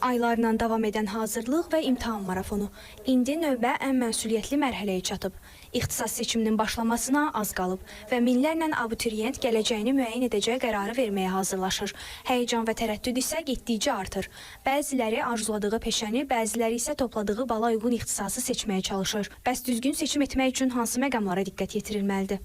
Aylarla davam edən hazırlıq və imtahan marafonu. İndi növbə ən məsuliyyətli mərhələyə çatıb. İxtisas seçiminin başlamasına az qalıb və minlərlə abituriyent gələcəyini müəyyən edəcək qərarı verməyə hazırlaşır. Həyəcan və tərəddüd isə getdikcə artır. Bəziləri arzuladığı peşəni, bəziləri isə topladığı bala uyğun ixtisası seçməyə çalışır. Bəs düzgün seçim etmək üçün hansı məqamlara diqqət yetirilməlidir?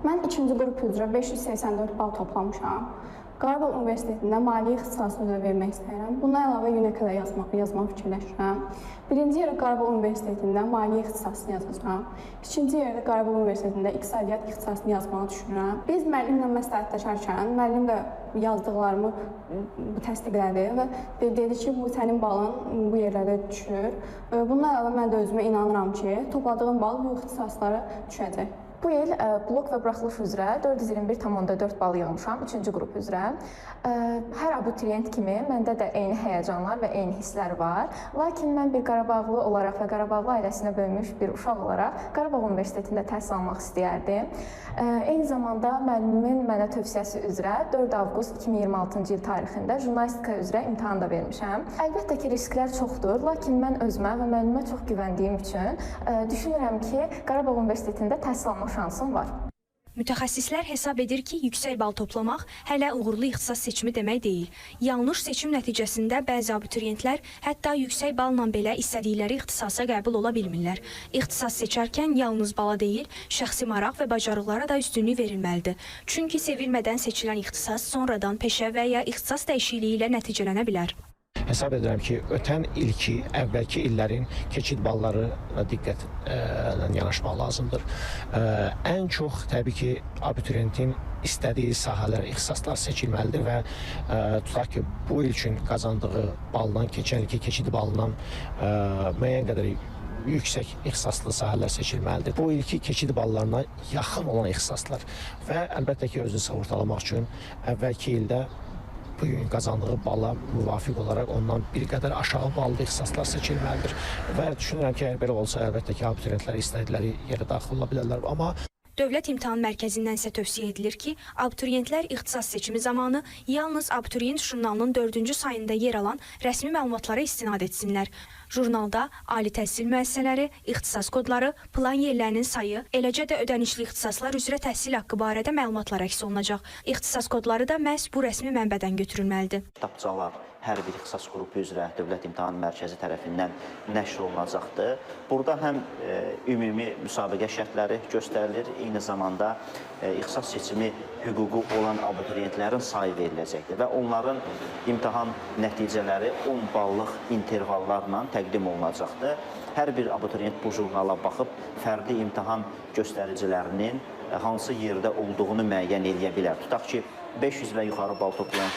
Mən ikinci qrup üzrə 584 bal toplamışam. Qarabağ Universitetində maliyyə ixtisası üzrə vermək istəyirəm. Bundan əlavə UNEC-də yazmaq fikirləşirəm. Birinci yerə Qarabağ Universitetində maliyyə ixtisasını yazacağam. İkinci yerdə Qarabağ Universitetində iqtisadiyyat ixtisasını yazmağı düşünürəm. Biz müəllimlə məsləhətləşərkən müəllim də yazdıqlarımı təsdiqlədi və dedi ki, bu sənin balın bu yerlərdə düşür. Bundan əlavə mən də özümə inanıram ki, topladığım bal bu ixtisaslara düşəcək. Bu il blok və buraxılış üzrə 421,4 bal yığmışam, 3-cü qrup üzrə. Hər abituriyent kimi məndə də eyni həyəcanlar və eyni hisslər var. Lakin mən bir Qarabağlı olaraq və Qarabağlı ailəsinə böyümüş bir uşaq olaraq Qarabağ Universitetində təhsil almaq istəyərdim. Eyni zamanda müəllimimin mənə tövsiyəsi üzrə 4 avqust 2026-cı il tarixində jurnalistika üzrə imtahan da vermişəm. Əlbəttə ki, risklər çoxdur, lakin mən özümə və müəllimə çox güvəndiyim üçün düşünürəm ki, Qarabağ Universitetində təhsil almaq şansım var. Mütəxəssislər hesab edir ki, yüksək bal toplamaq hələ uğurlu ixtisas seçimi demək deyil. Yanlış seçim nəticəsində bəzi abituriyentlər hətta yüksək balla belə istədikləri ixtisasa qəbul ola bilmirlər. İxtisas seçərkən yalnız bala deyil, şəxsi maraq və bacarıqlara da üstünlük verilməlidir. Çünki sevilmədən seçilən ixtisas sonradan peşə və ya ixtisas dəyişikliyi ilə nəticələnə bilər. Hesab edirəm ki, ötən ilki, əvvəlki illərin keçid ballarına diqqətlə yanaşmaq lazımdır. Ən çox təbii ki, abituriyentin istədiyi sahələr, ixtisaslar seçilməlidir və tutaq ki, bu il üçün qazandığı baldan, keçən ilki keçid balından müəyyən qədər yüksək ixtisaslı sahələr seçilməlidir. Bu ilki keçid ballarına yaxın olan ixtisaslar və əlbəttə ki, özünü sığortalamaq üçün əvvəlki ildə bu gün qazandığı bala müvafiq olaraq ondan bir qədər aşağı ballı ixtisaslar seçilməlidir. Və düşünürəm ki, əgər belə olsa, əlbəttə ki, abituriyentlər istədikləri yerə daxil ola bilərlər. Amma Dövlət İmtahan Mərkəzindən isə tövsiyə edilir ki, abituriyentlər ixtisas seçimi zamanı yalnız Abituriyent jurnalının 4-cü sayında yer alan rəsmi məlumatlara istinad etsinlər. Jurnalda ali təhsil müəssisələri, ixtisas kodları, plan yerlərinin sayı, eləcə də ödənişli ixtisaslar üzrə təhsil haqqı barədə məlumatlar əks olunacaq. İxtisas kodları da məhz bu rəsmi mənbədən götürülməlidir. Kitabçalar hər bir ixtisas qrupu üzrə Dövlət İmtahan Mərkəzi tərəfindən nəşr olunacaqdır. Burada həm ümumi müsabiqə şərtləri göstərilir, eyni zamanda ixtisas seçimi hüququ olan abituriyentlərin sayı veriləcəkdir və onların imtahan nəticələri 10 ballıq intervallarla təqdim olunacaqdır. Hər bir abituriyent bu jurnala baxıb fərdi imtahan göstəricilərinin hansı yerdə olduğunu müəyyən eləyə bilər. Tutaq ki, 500 və yuxarı bal toplayan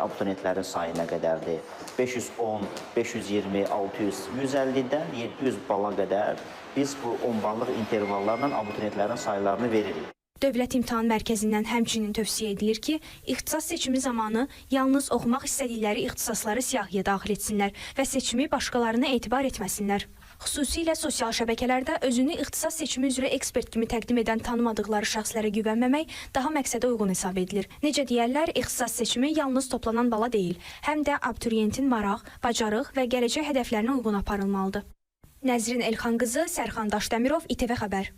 abituriyentlərin sayı nə qədərdir? 510, 520, 600, 150-dən 700 bala qədər biz bu 10 ballıq intervallarla abituriyentlərin saylarını veririk. Dövlət İmtahan Mərkəzindən həmçinin tövsiyə edilir ki, ixtisas seçimi zamanı yalnız oxumaq istədikləri ixtisasları siyahıya daxil etsinlər və seçimi başqalarına etibar etməsinlər. Xüsusilə sosial şəbəkələrdə özünü ixtisas seçimi üzrə ekspert kimi təqdim edən tanımadıqları şəxslərə güvənməmək daha məqsədə uyğun hesab edilir. Necə deyərlər, ixtisas seçimi yalnız toplanan bala deyil, həm də abituriyentin maraq, bacarıq və gələcək hədəflərinə uyğun aparılmalıdır. Nəzrin Elxan qızı, Sərxan Daşdəmirov, İTV Xəbər.